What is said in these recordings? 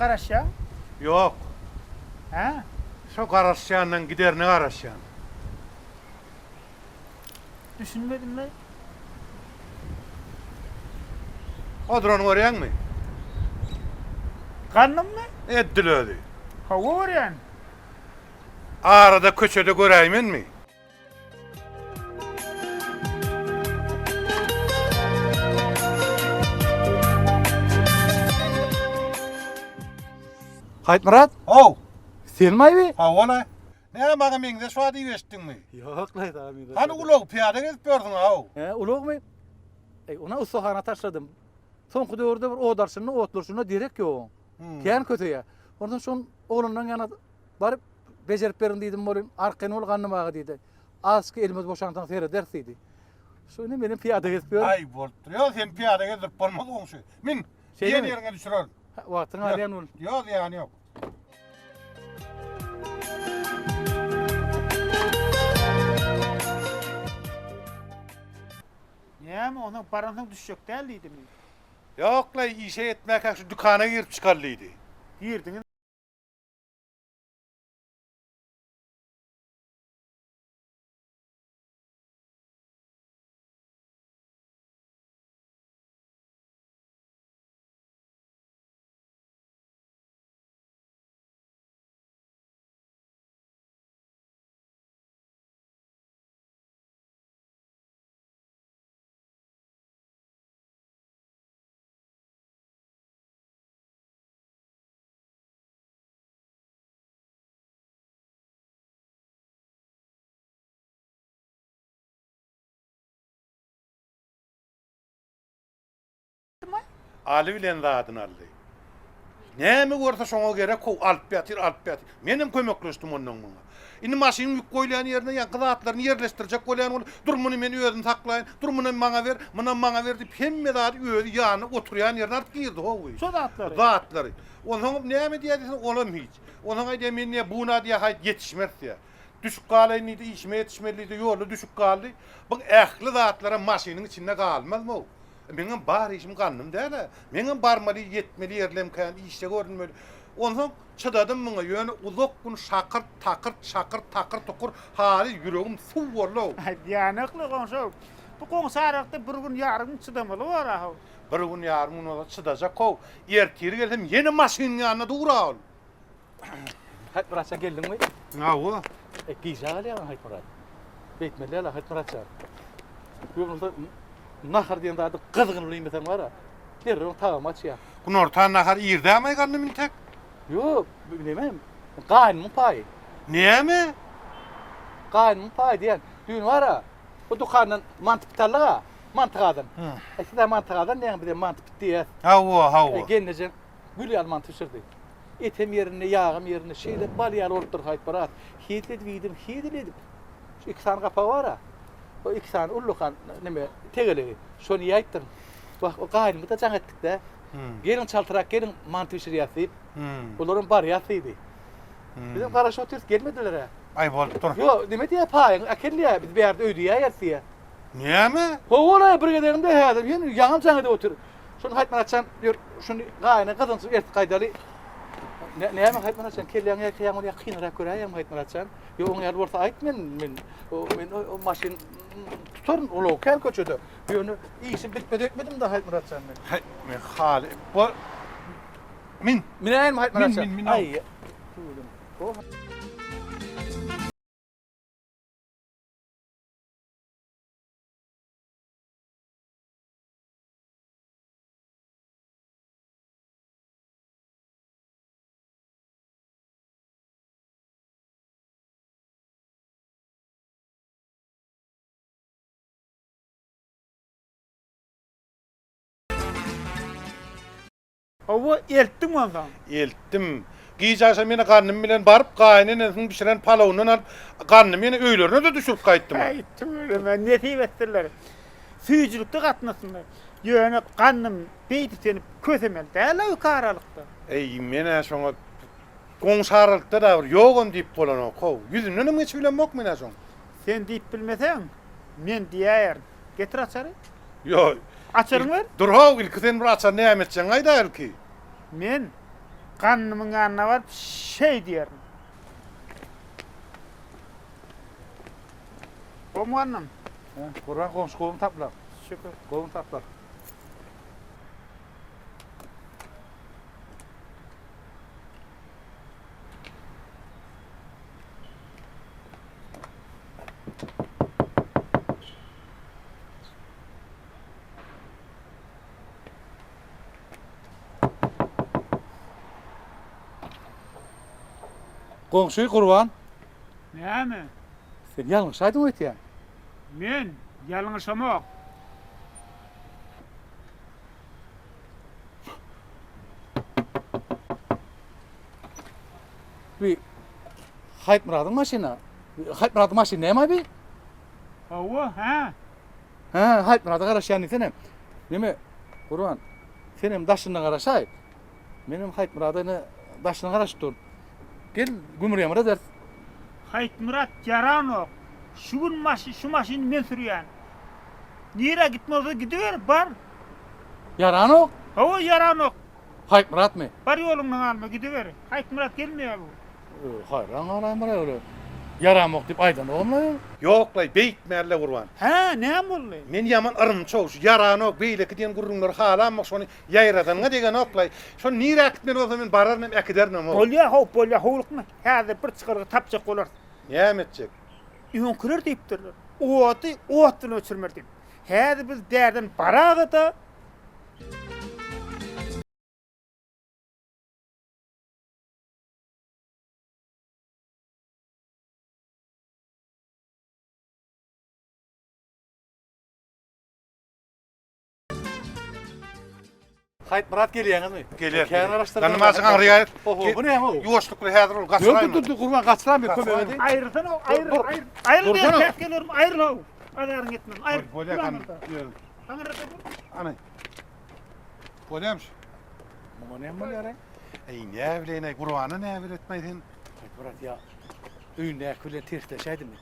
Garaşýaň? Ýok. Hä? Şo garaşýandan giderine garaşýan. Düşünmedim-le. O durany görýäňmi? Gandymmy? Edil özi. Hawa görýän. Arada köçede göräýmenmi? Haýtmyrat? How! Senmi aýby? Hawa-la. Näme maňa meňzeş bar diýip eşitdiňmi? Ýok-laý saňa meňzeş. Hany ulag pyýada gezip ýörsüň-ow? Hä, ulagmy? Eý, ony ussahana taşladym. Soňky döwürde bir od alşynda, otlaşynda derek ýok oň. Kän köseýär. Onsoň şoň oglanlaryň ýanyna baryp, bejerip beriň diýdim welin, arkaýyn bol Gandym aga diýdi. Azajyk elimiz boşansoň serederis diýdi. Şu indi menem pyýada gezip ýörün. Aý, bolupdyr. Ýok, seni pyýada gezdirip bolmaz goňşy. Min, diýen ýeriňe düşürerin. Wagtyňy alýan bol. Ýok, zyýany ýok. Näme, onsoň baransoň düşjek däl diýdimi? Ýok-la, işe ýetmäkäk şu dükana girip çykaly diýdi. Girdiňiz. Aly bilen zadyny aldy. Näme görse şoňa gerek how alyp ýatyr, alyp ýatyr. Menem kömekleşdim ondan muňa. Indi maşynyň ýük goýulýan ýerine ýaňky zatlaryny ýerleşdirjek bolýan bolup, dur muny men özüm saklaýyn, dur munam maňa ber, munam maňa ber diýip hemme zady özi ýanyna oturýan ýerine alyp girdi how. Şo zatlary. Zatlary. Onsoňam näme diýýär diýseň olam hiç. Onsoň aýdýar men diýýär buna diýýär haýt ýetişmeris diýýär. Düşüp galaýyn diýdi, işime ýetişmeli diýdi, ýolda düşüp galdy. Bu ähli zatlaram maşynyň içinde galmazmy-ow? Meňem bar işim gandym däl-ä. Meňem barmaly, ýetmeli ýerlem kän, işde görünmeli. Onsoň çydadym muňa, ýöne uzak gün şakyrt, takyrt, şakyrt, takyr-tukur, haly ýüregim suw boldy-ow. Aýdýanokly goňşy-ow. Bu goňşy aralykda bir gün, ýarym gün çydamaly bor-a-how. Bir gün, ýarym gün bolsa çydajak-how. Ertir gelsem ýene maşynyň ýanynda dur-a ol. Haýtmyrat jan geldiňmi? Hawa. E, gijä galýaň Haýtmyrat. Beýtmeli däl Haýtmyrat jan. Ýogsam nahar diýen zady gyzgyn iýmeseň bar-a, derrew tagamy açýar. Günortan nahar irdämi gandym intek? Ýok, neme, gaýnymyň paýy. Näme? Gaýnymyň paýy diýen. Düýn bar-a, bu dükandan manty pit aldyk-a, manty gazan. E, siz-ä manty gazan diýýäňiz, bizem manty pit diýýäs. Hawa, hawa. E, gelnejeň gül ýaly manty bişirdi. Etem ýerinde, ýagam ýerinde, şeýle bal ýaly bolupdyr Haýtmyrat. Hezil edip iýdim, hezil edip. Şu iki sany gapagy bar-a, o iki sany ullakan neme, tegelegi, şony iýäýipdirin. Wah, o gaýnymy-da jaň etdik-dä. Geliň çaltrak geliň, manty bişirýäs diýip. Olaram barýas diýdi. Bizem garaşyp otyrys, gelmediler-ä. Aý, bolupdyr. Ýok, neme diýýär, paýyňy äkel diýýär, biz bärde öýde iýäýeris diýýär. Näme? Hawa-la, bir gezeginde häzir ýene ýaňam jaň edip otyr. Şony Haýtmyrat jan, ýör, şuny gaýyna gyzynçyk ertip gaýdaly. Näme Haýtmyrat jan, kelläňi ýaýkaýaň bolýa, kynrak göräýeňmi Haýtmyrat jan? Ýok, oň ýaly bolsa aýt men, men, men o maşyn tutaryn, ulag kän köçede. Ýöne işim bitmedi öýtmedim-de Haýtmyrat jan men. Haý, men haly, bo, min. Minäýinmi Haýtmyrat jan? Min, min, min. Aý, Hawa, eltdiň onsoň. Eltdim. Gije agşam ýene Gandym bilen baryp, gaýynenesiniň bişiren palawyndan alyp, Gandymy ýene öýlerine-de düşürip gaýtdym. Äý, tüweleme, nesip etsinler. Süýjülikde gatnasynlar. Ýöne Gandym beýdip seni kösemeli däl-ä öki aralykda. Äý, men-ä şoňa goňşy aralykda-da bir ýogam diýip bolanok-how. Ýüzündenem geçip bilemok men-ä şoň. Sen diýip bilmeseň, men diýäýerin. Getir açary. Ýok. Açaryňy ber. Dur-how, ilki sen bir açary näme etjegiňi aýdaý ilki. Men. Gandymyň ýanyna baryp şeý diýerin. Gowmy Gandym? Hä, Gurban goňşy gowumy taplar? Şükür. Gowumy taplar? Goňşy Gurban. Näme? Sen ýalňyş aýdyň öýtýäň. Men ýalňyşamok. Bi Haýtmyradyň maşyny. Haýtmyradyň maşyny näme bi? Hawa, hä. Hä, Haýtmyrada garaşýan diýsene. Neme, Gurban, senem daşyndan garaşaý. Menem Haýtmyrada ine daşyndan garaşyp durun. Gel, gümür-ýamyr ederis. Haýtmyrat ýaranok. Şu gün maşyn, şu maşyny men sürýän. Nirä gitmeli bolsa gidiber, bar. Ýaranok? Hawa, ýaranok. Haýtmyratmy? Bar ýoluňdan galma, gidiber. Haýtmyrat gelmeýär bu gün. Haýran galaýyn bir öyle. Ýaramok diýip aýdanogam-la. Ýok-laý, beýtmäli-le Gurban. Hä, näme boldy? Men ýaman yrymçy-ow, şu ýaranok, beýleki diýen gürrüňleri halamok, şony ýaýradanyňa degenok-laý. Şony nirä äkitmeli bolsa men bararyn hem äkiderinem-ow. Bolýa-how, bolýa, howlukma. Häzir bir çykalga tapjak bolarys. Näme etjek? Öňküler diýipdirler, ody ot bilen öçürmeli diýip. Häzir biz bärden baraga-da. Haýtmyrat gelýäňizmi? Gelýär. Kän garaşdyrdyň. Gandym azjyk aňry gaýyt. Oho, bu näme o? Ýuwaşlyk bilen häzir ol gaçyraýma. Dur, dur, dur, Gurban gaçyraýma, kömek edin. Aýrylsana, aýryl, Dur. aýryl. Aýryl Dursana. diýen päsgel berme, aýryl how. Azaryň ýetmez. Aýryl. Bolýar, Dur gandym. aňyrda. Ýör. Aňyrda dur. Ana. Bolýamyş. Muňa näme bolýar-aý? Eý, näbileýin-aý, Gurbana näbiletmaý sen? Haýtmyrat ýa öýündäki bilen tersleşäýdimi?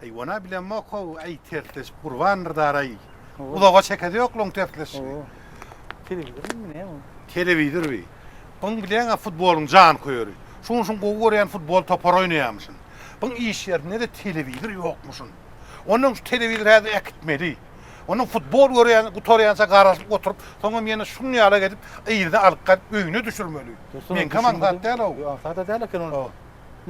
Eý, ona bilemok-how, eý, tersleşip Gurbandyr daraý. Uzaga çekesi ýok loň tersleşişini. Telewizormy näme o? Telewizor bi. Byň bileň-ä futbolyň janköýeri. Şuň-şuň gowy görýän futbol topary oýnaýarmyşyn. Byň iş ýerinde-de telewizor ýokmuşyn. Onnoň şu telewizory häzir äkitmeli. Onuň futbol görýän gutarýança garaşyp oturyp, soňam ýene şuň ýalak edip, yzyna alyp gaýdyp öýüne düşürmeli. Meňkem aňsat däl-ow. Ýok, aňsat-a däl eken ol.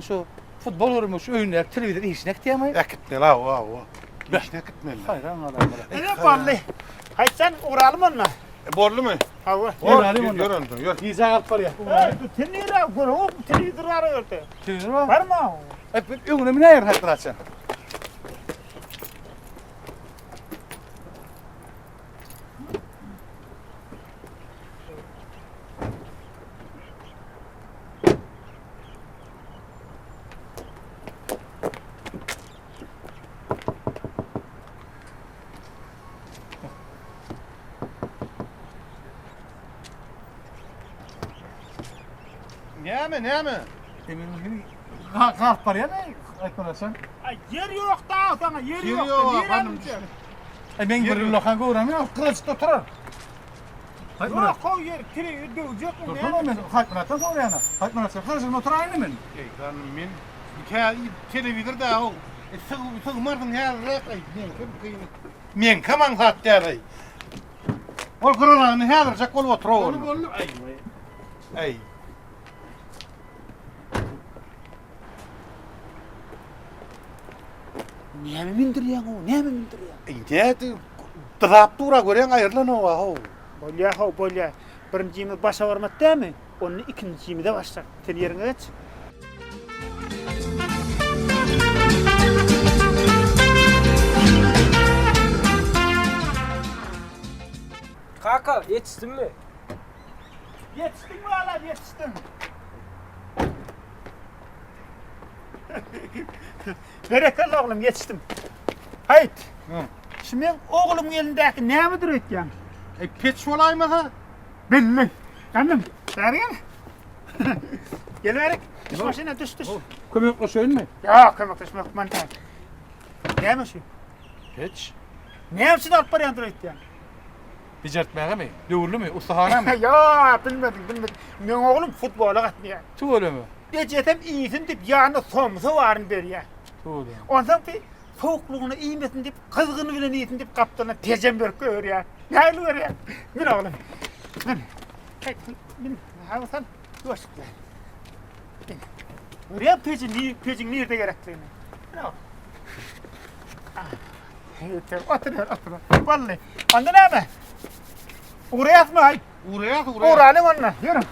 Şu futbol görmek üçin öýündäki telewizor işine äkitýärmi? Äkitmeli, hawa, hawa. Işine äkitmeli. Haýran galaýyn muňa. Ine boldy. Haýtjan, ugralymy onda? E, boldumy? Hawa. Ugralyň onda. Ýör onda, ýör. Gijä galyp barýar. Eý, dur, sen nirä? Göreňokmy, telewizor bar o ýerde. Telewizor bar? Barma. E, öňüne münäýerin Haýtmyratjan. Näme, näme? Galyp barýar, aýtmalasan. Aý, ýer ýok da saňa, ýer Ýer ýok. ýok, Nirä ganym münjek? E, meň bir ullakan göwräm ýok, gyraçykda oturar. Ýok, how ýer, tire döwjek bu. Dursana men Haýtmyratdan soraýan. Haýtmyrat sen gyraçykda oturaýyn men. Eý, ganym men kä telewizor da o. E, syg sygmarsyň häzirräk aý, meňkem kyn. Meňkem aňsat däl aý. Ol gyraragyny häzirjek bolup otur Boldy, boldy. Aý. Aý. Näme mindirýäň o? Näme mindirýäň? Eý, nädi? Dyzap dur-a, görýäň aýrylan-ow-a, how. Bolýa, how, bolýa. Birinjimiz başa barmady dämi? Onda ikinjimize başlar. Sen ýeriňe geç. Kaka, ýetişdimmi? Ýetişdiň balam, ýetişdiň. Berekella oglum, ýetişdim. Haýt. Şu meň oglumyň elindäki nämedir öýtýäň? Eý, peç bolaýmasa? Bildim. Gandym, bäri gel. Gel bärik. Düş maşyna, düş, düş. Kömekleşeýinmi? Ýok, kömekleşmek hökman däl. Näme şu? Peç. Näme üçin alyp barýandyr öýtýäň? Bejertmägemi? Döwürlimi? Ussahanamy? Ýa, bilmedim, bilmedim. Meň oglum futbola gatnaýar. Tüweleme. Ejesem iýsin diýip ýanyna somsa baryny berýär. Tüweleme. Onsoň bi sowuklygyna iýmesin diýip, gyzgyny bilen iýsin diýip gapdalyndan pejem berip goýberýär. Nähili görýäň? Min oglum. Min. Heý, min. Hawa sal. Ýuwaşlyk. Min. Görýäň peji, pejiň nirde gerekligini. Min oglum. Ah. Otur, otur. Boldy. Onda näme? Ugraýasmy aý? Ugraýas, ugraýas. Ugralyň onda. Ýörüň.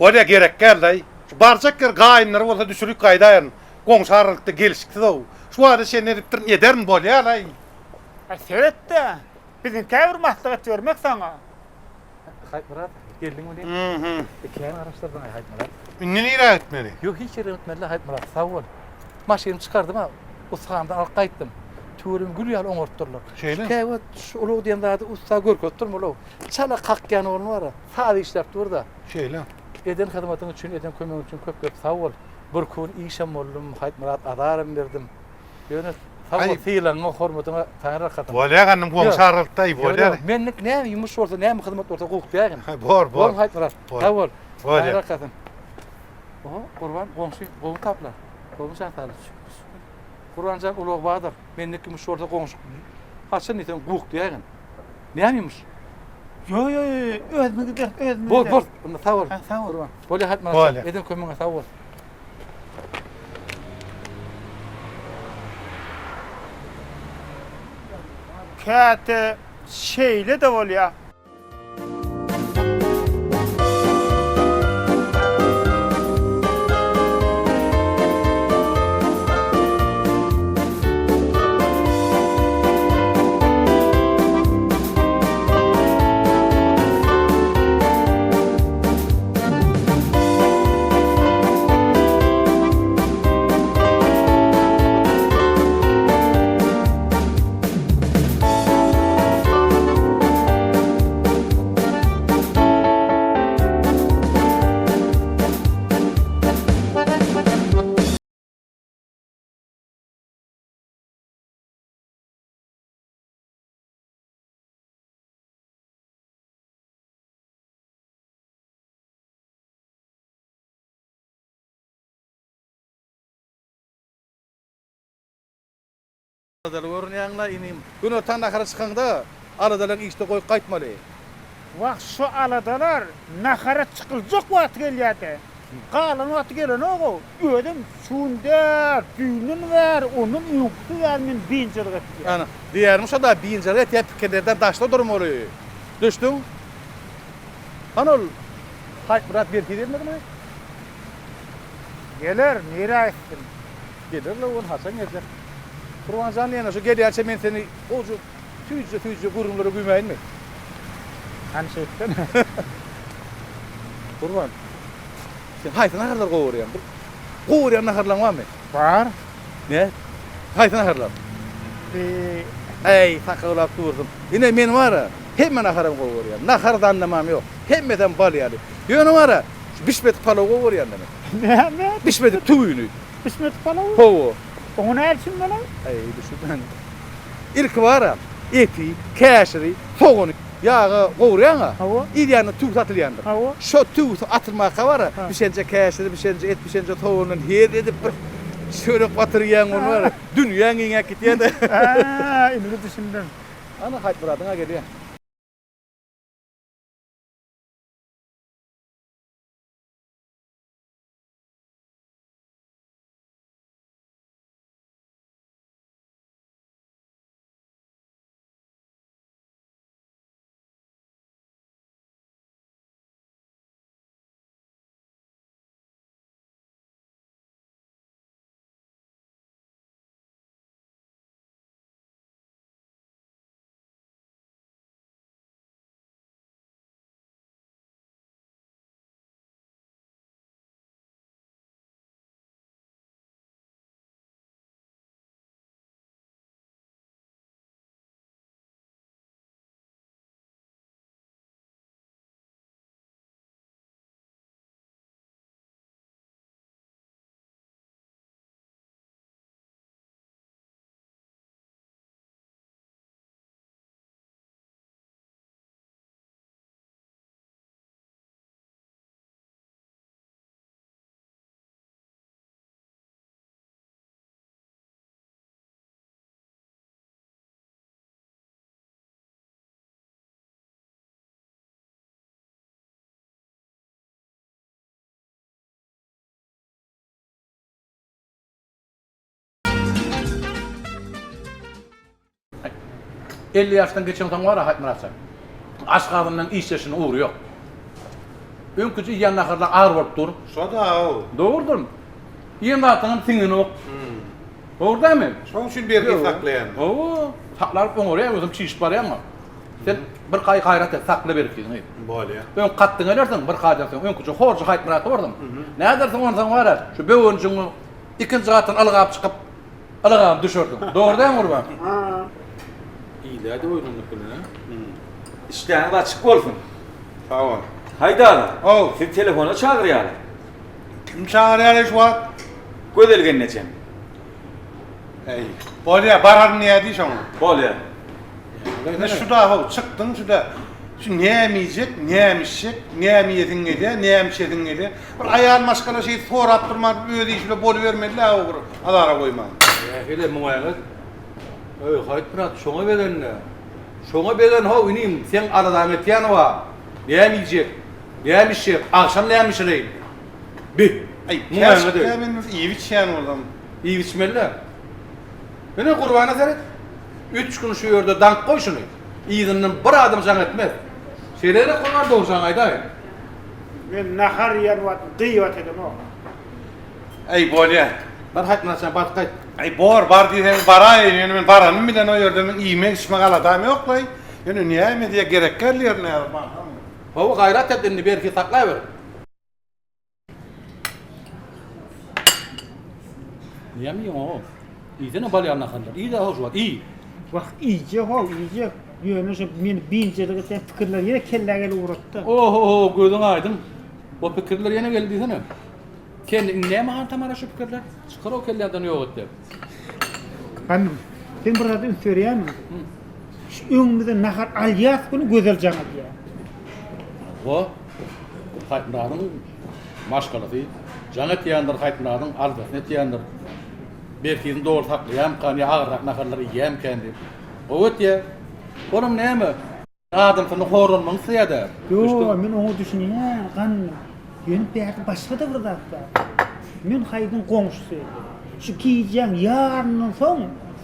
Bolýa gerek däl-daý. Şu barjak ýer gaýynlary bolsa düşürip gaýdaýaryn. Goňşy aralykda gelşiksiz-ow. Şu wada çenli edipdirin, ederin bolýa-laý. Aý seret-de, biziňkä bir maslahat bermek saňa. Haýtmyrat, geldiň welin. Mhm. Kän garaşdyrdyň-aý Haýtmyrat. Indi nirä gitmeli? Ýok, hiç ýere gitmeli-dä Haýtmyrat, sag bol. Maşynymy çykardym-a, ussahandan alyp gaýtdym. Tüweleme gül ýaly oňarypdyrlar. Şeýle? Käwagt şu ulag diýen zady ussa görkezip durmaly-ow. Çala kakýan oglan bar-a, saz işläp dur-da. Şeýle. Eden hyzmatyň üçin, eden kömegiň üçin köp-köp sag bol. Birki gün işem boldum, Haýtmyrat azaram berdim. Ýöne sag bol, sylagyňa, hormatyňa Taňry arkasyn. Bolýa gandym goňşy aralykda bolýa. Ýok, menlik näme ýumuş bolsa, näme hyzmat bolsa gowuk dägin. Bor, bor. Bor Haýtmyrat. Sag bol. Bolýa. Taňry arkasyn. Oho, Gurban goňşy gowy taplar. Gowy jan saglyk. Gurbanjan ulag bardyr. Menlik ýumuş bolsa goňşy haçan diýseň gowuk dägin. Näme ýumuş? Ýo, ýo, ýo, özümiz gideris, özümiz. Bor, bor. Onda sag bol. Sag bol. Gurban. Bolýa Haýtmyrat. Eden kömegiňe sag bol. Käte şeýle-de bolýar. Aladaly görünýäň-la, inim. Günortan nahara çykaňda, aladalaryňy işde goýup gaýtmaly. Wah, şu aladalar nahara çykyljak wagty gelýär-de. Galan wagty gelenok-ow. Özem şu gün däl, düýnden bäri, ondan öňküsi bäri meni biynjalyk etýär. Ana, diýýärim şo-da, biynjalyk etýän pikirlerden daşda durmaly. Düşdüň? Hany ol Haýtmyrat Berhiz gelmedimi? Geler, nirä gitsin? Geler-le, ol haçan geljek? Gurbanjan diýende, şu gelýänçä men seni gowja süýjüje-süýjüje gürrüňlere güýmäýinmi? Hany şeýtsene. Gurban, sen haýsy naharlary gowy görýäň? Bir gowy görýän naharlaň barmy? Bar. Ne? Haýsy naharlar? Bi. Äý, sakawlap dursuň. Ine, men bar-a, hemme naharam gowy görýän. Nahar dandamam ýok. Hemmesem bal ýaly. Ýöne bar-a, şu bişmedik palawy gowy görýän-dä men. Näme? Bişmedik tüwini. Bişmedik palawy? Hawa. Oňa näme üçin bolar? Äý, düşünmän. Ilki bar-a, eti, käşiri, sogany ýaga gowurýaň-a. Hawa. Yz ýanynda tüwsi atylýandyr. Hawa. Şo tüwsi atylmaka bar-a, bişenje käşiri, bişenje et, bişenje sogandan hez edip bir çörek batyrýaň ony bar-a, dünýäň giňäp gidýär-de. Hä, indi düşündim. Ana, Haýtmyradyň-a gelýär. 50 ýaşdan geçeňsoň bar-a Haýtmyrat jan. Aşgazandan işleşiniň ugry ýok. Öňküje iýen naharlaň agyr bolup dur. Şo-da-ow. Dogrudyr. Iýen zatlaňam siňenok. Dogry dälmi? Şoň üçin berhiz saklaýan. Hawa, saklap oňarýaň özüň çişip barýaň-a. Sen bir gaý gaýrat et, sakla berhiziňi. Bolýa. Öň katdyň elersiň, bir gaýdan soň öňküje horja Haýtmyrata bardyň. Nädersiň onsoň bar-a, şu böwenjigiňi ikinji gatdan ylgap çykyp, ylgap düşersiň. Dogry dälmi Gurban? Ile-de oýnandyk bilen, a? Işdäňiz açyk bolsun. Sag bol. Haýda aga. How. Sizi telefona çagyrýarlar. Kim çagyrýar şu wagt? Gözel gelnejem. Eý, bolýa, bararyn diýýä diý şoňa. Bolýa. Ine şu-da how, çykdyň şu-da. Şu näme iýjek, näme içjek, näme iýesiň gelýä, näme içesiň gelýä. Bir aýal maşgala şeýdip sorap durman öz işi bilen bolubermeli-dä o bir azara goýman. Nähili muňaýyňyz? Öý, Haýytmyrat, şoňa begenme. Şoňa begen how inim, seň aladaňy etýäni bar. Näme iýjek, näme içjek, agşam näme bişireýin? Bi, Aý, muňaýyňa döý. käşgä men iýip içýän bolsam. Iýip içmeli-dä. Ine, Gurbana seret. Üç gün şu ýerde daňyp goý şuny. Yzyndan bir adam jaň etmez. Şeýle-de Gurban dogrujaňy aýdaý. Men nahar iýen wagtym gyýbat edemok. Äý, bolýa. Bar Haýtmyrat jan, baryp gaýt. Äý, bor, bar diýseň baraýyn, ýöne men baranym bilen o ýerde meň iýmek-içmek aladam ýok-laý. Ýöne näme diýýä, gerek däl ýerine häzir barsam. Hawa, gaýrat et indi, berhiz saklaber. Näme iýýäň-ow? Iýsene bal ýaly naharlar. Iý-de how şu wagt, iý! Wah, iýjek-ow, iýjek. Ýöne şu meni biynjalyk etýän pikirler ýene kellä gelip ugratdy. Oho-ho, gözüň aýdyň. O pikirler ýene geldi diýsene. Sen indi näme han tamara şu pikirler? Çykar o kelläňden ýok et diýip. Hanym, sen bir zada üns berýärmiň? Şu öňümize nahar alýas güni Gözel jaň edýär. Hawa, Haýtmyradyň maşgalasy jaň etýändir, Haýtmyradyň aladasyny etýändir. Berhizini dogry saklaýarmykan ýa agyrrak naharlary iýýärmikän diýip. Gowy etýär. Olam näme? Adamsyny horlanmagyny isleýär-dä. Ýok, men oňa düşünýän, Gandym. Ýöne bärde başga-da bir zat bar. Men Haýdyň goňşusy. Şu gijäň ýaryndan soň,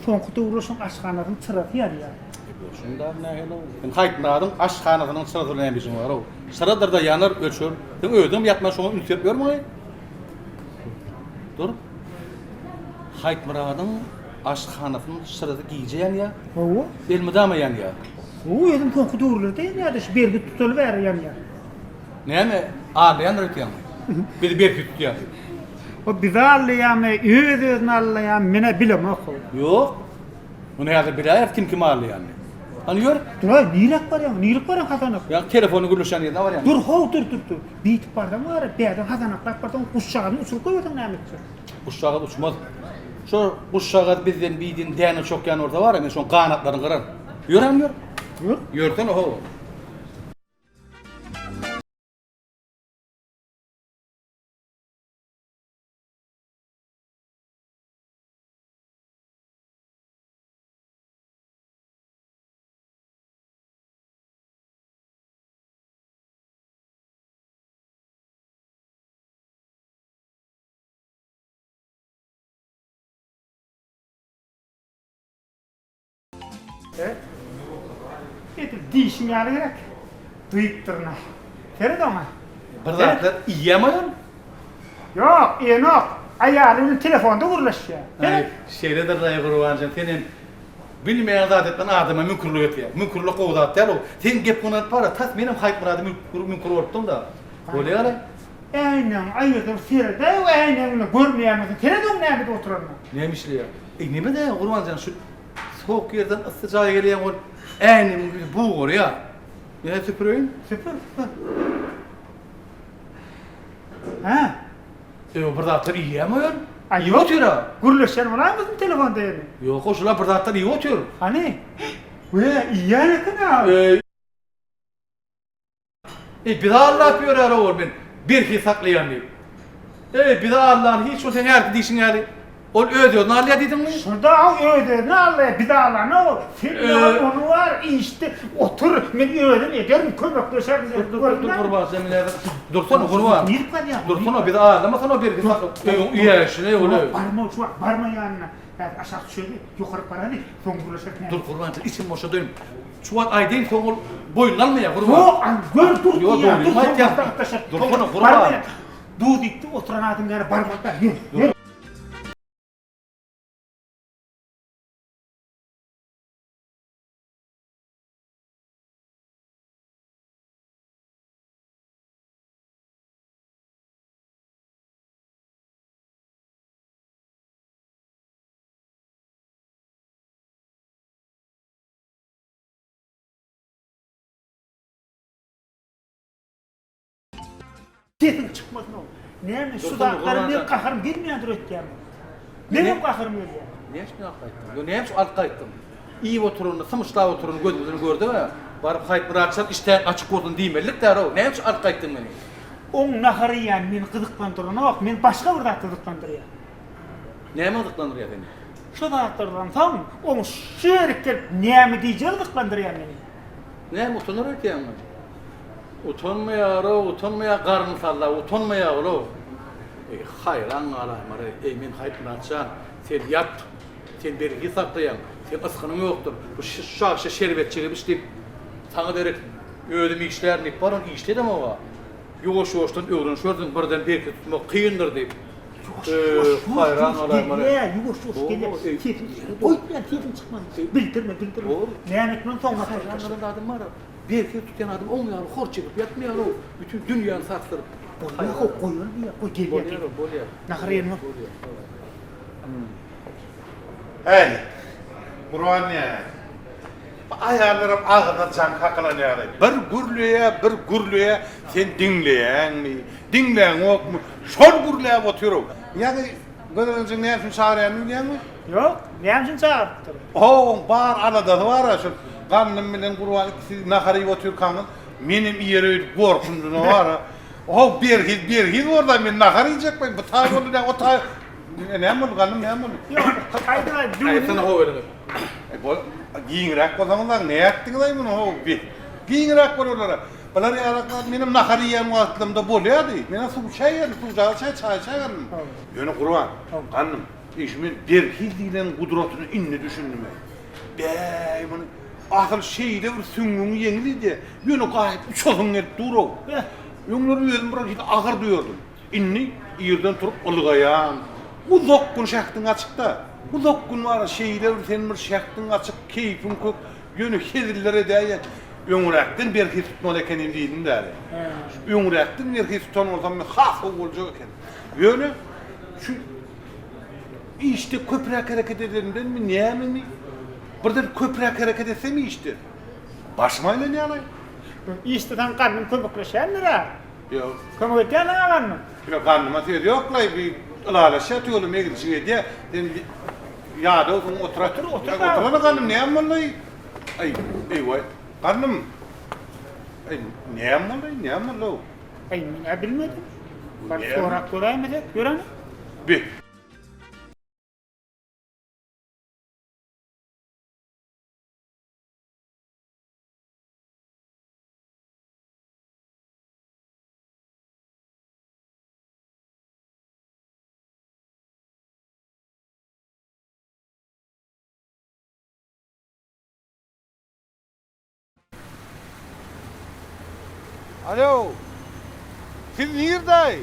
soňky döwürler şoň aşhanasynyň çyrasy ýanýar. Bolşuň dagy nähili-ow? Sen Haýtmyradyň aşhanasynyň çyrasy bilen näme işiň bar-ow? Çyradyr-da ýanar, öçer. Sen özüňem ýatman şoňa üns berip ýörmüň-eý? Dur. Haýtmyradyň aşhanasynyň çyrasy gije ýanýar. Hawa. Elmydama ýanýar. Hawa, özüm soňky döwürlerde ýanýardy, şu bergi tutaly bäri ýanýar. Näme, aldaýandyr öýtýäňmi? Bizi berhiz tutýar diýip. O bizi aldaýarmy, öz-özüni aldaýarmy, men-ä bilemok-ow. Ýok. Muny häzir biläýeris kim kimi aldaýanyny. Hany ýör. Dur-aý, niräk barýaň? Niräk barýaň Hasanak? Ýa telefony gürleşýän ýerine barýan. Dur how, dur, dur, dur. Beýdip barsaň bar-a, bärden hasanaklap barsaň, guşjagazyny uçuryp goýberseň näme etjek? Guşjagaz uçmaz. Şo guşjagaz bizden bidin däne çokýan bolsa bar-a, men şoň ganatlaryny gyraryn. Ýör hany ýör. Ýör. Ýörsene how. Edil dişiň ýaly gerek. Duýup durna. Seret oňa. Bir zatlar iýýämi ol? Ýok, iýenok. Aýaly bilen telefonda gürleşýär. Aý, şeýledir-laý Gurbanjan, sen hem bilmeýän zat etmän adama müňkürlik etýäň. Müňkürlik gowy zat däl-ow. Seň gepiňden alyp bar-a, tas menem Haýytmyrada müňkür bolupdym-da. Bolýa-laý. Äýnegiňi aýyrsaň sered-äý, äýnegiň bilen görmeýän bolsaň, seret oň näme edip oturanyna. Näme işleýär? Eý, neme-dä, Gurbanjan, şu sowuk ýerden yssy jaýa gelýäň ol äýnegiň ýüzi bugarýar. Ýa süpüreýin? Süpür, süpür. Hä? Eý, bir zatlar iýýämi ol? Aý, Iýip otyr-a. Gürleşýän bolaýmasyn telefonda ýene? Ýok, o şular bir zatlar iýip otyr. Hany? We, iýýän eken-ä. Eý. Eý, bizi aldap ýörär-ow ol, men berhiz saklaýan diýip. Eý, bizi aldan hiç ol seň hälki diýşiň ýaly, ol öz-özüni alýar diýdiňmi? Şurda-ow öz-özüni aldaýar, bizi aldanok. Sen ýaly ony bar, işde otur, men özüm ederin, kömekleşerin diýip Dur, dur, dur, Gurban, sen meni häzir, dursana, Gurban. Nirip barýaň? Dursana, bizi aldamasana, berhiz sakla, öýüň iýäşine ol. Barma, şu wagt barma ýanyna. Häzir aşak düşeli, ýokaryk baraly, soň gürleşeris näme. Dur Gurban jan, içim boşadaýyn. Şu wagt aýdaýyn, soň ol boýnuna almaýar Gurban. Ýok, an, gör, dur Ýok, diýýän, dur, dogrymy soň aýtýan. maslahatlaşarys. Dursana Gurban. Barmaýan. Duz diýipdi, oturan adam ýaly barmaly däl, ýör, ýör. Sesiň çykmasyn ow. Näme şu zatlara men gaharym gelmeýändir öýtýämi? Meňem gaharym gelýär. Näme üçin alyp gaýtdyň? Ýo näme üçin alyp gaýtdyň? Iýip oturanyny, symyşlap oturanyny gözümiz bilen gördüm-ä. Baryp Haýytmyrat çal işdäň açyk bolsun diýmelidik däl-ow. Näme üçin alyp gaýtdyň meni? Oň nahar iýýäni meni gyzyklandyranok, meni başga bir zat gyzyklandyrýar. Näme gyzyklandyrýar seni? Şu zatlardan soň oň şu ýerik gelip näme diýjegi gyzyklandyrýar meni. Näme utanar öýtýäňmi? Utanmaýar-ow, utanmaýar, garnyny sallap utanmaýar ol-ow. Eý, haýran galaýmaly. Eý, men Haýytmyrat jan, sen ýat, sen berhiz saklaýaň, seň ysgynyň ýokdur. Bu şagşa şerbetjigi iç diýip, saňa derek özüm işlärin diýip, bar ony işledem-ow-a. Ýuwaş-ýuwaşdan öwrenişersiň, birden berhiz tutmak kyndyr diýip. Ýuwaş, ýuwaş, ýuwaş, ýuwaş gelýä, ýuwaş, ýuwaş gelýä. Sesiň goýupýan sesiň çykmasyn. Bildirme, bildirme. Näme etmeli soň Haýran galan zadym bar. Berhiz tutýan adam oň ýaly hor çekip ýatmaýar-ow, bütin dünýäni sarsdyryp. Bolýa-how, goýaly diýýär, goý gelýär. Bolýar-ow, bolýar. Nahar ýerini bol. Bolýar, Äý, Gurban näme? Bu aýallaram agzyna jaň kakylan ýaly, bir gürleýär, bir gürleýär, sen diňleýäňmi, diňläňokmy, şol gürläp otyr-ow. Ýaňy Gözelenjiň näme üçin çagyrýanyny bilýäňmi? Ýok, näme üçin çagyrypdyr? Ho, oň bar aladasy bar-a, şol Gandym bilen Gurban ikisi nahar iýip otyrkaňyz, menem iýer öýdüp gorkunjyna bar-a. Ho, berhiz, berhiz bor-da, men nahar iýjekmen, bu taý boldy, nä, o taý. Näme boldy, Gandym, näme boldy? Ýok, aýdyň-aý, düwüni. Aýtsana ho eliňi. Bol, giňräk bolsaňyz-a, nätdiňiz-aý muny, ho, bi. Giňräk bolarlar-a. Bular ýaly menem nahar iýen wagtlarymda bolýardy. Menem suw içäýerin, suwjaga çaý, çaý içäýerin. Ýöne Gurban, Gandym, eý şu men berhiz diýlen gudratyna indi düşündim-eý. Bäý, muny asyl şeýle bir süňňüňi ýeňil edýär. Ýöne gaýyp uçasyň gelip dur-ow. Öňler özüm bir hili agyr duýardym. Indi irden turup ylgaýan. Uzak gün şähdiň açyk-da. Uzak gün bar-a şeýle bir sen bir şähdiň açyk, keýpiň kök. Ýöne heziller edäýen. Öňräkden berhiz tutmaly ekenim diýdim däli. Öňräkden berhiz tutan bolsam men has gowy boljak eken. Ýöne şu işde köpräk hereket edenimdenmi nämemi birden köpräk hereket etsem işde başym aýlanýalaý. Işde saňa Gandym kömekleşýändir-ä? Ýok. Kömek edýän saňa Gandym? Ýok, Gandyma söz ýok-laý, bir ylalaşýar tüweleme eglişik edýär. Sen ýadawsyň otur Otur, otur. Oturana Gandym näme boldy? Aý, eý-waý, Gandym. Aý, näme boldy, näme boldy-ow? Aý, men-ä bilmedim. Baryp sorap göräýmesek, ýör hany. Be. Alo. Siz nirde?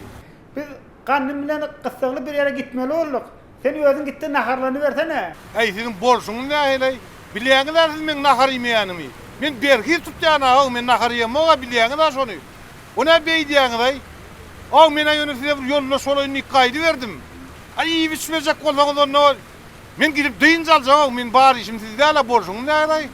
Biz Gandym bilen gyssagly bir ýere gitmeli bolduk. Sen özüň gitde naharlanybersene. Äý, siziň bolşuňyz nähili-eý? Bilýäňiz-ä siz meň nahar iýmeýänimi. Men berhiz tutýan-a, men nahar iýemok-a, bilýäňiz-ä şony. O nä beýdýäňiz-aý? Aw, men-ä ýöne size bir ýoldaş bolaýyn diýip gaýdyberdim. Aý, iýip-içmejek bolsaňyz onda men gidip dynç aljak-ow, men bar işim siz däl-ä, bolşuňyz nähili-aý?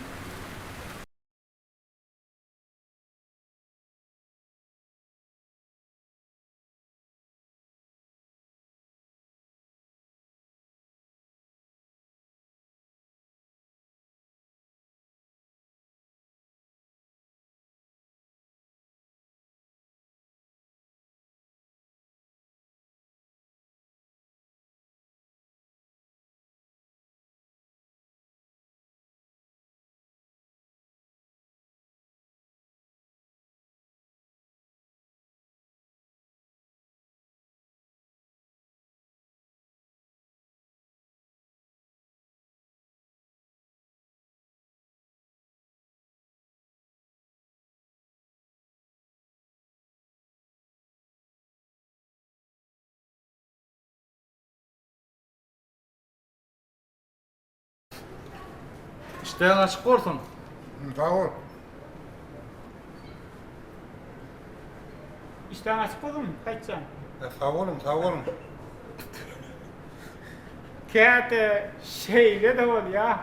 Işdäň açyk bolsun. Sag bol. Işdäň açyk bolsun, Haýytjan. Sag boluň, sag boluň. Käte şeýle-de bolýar.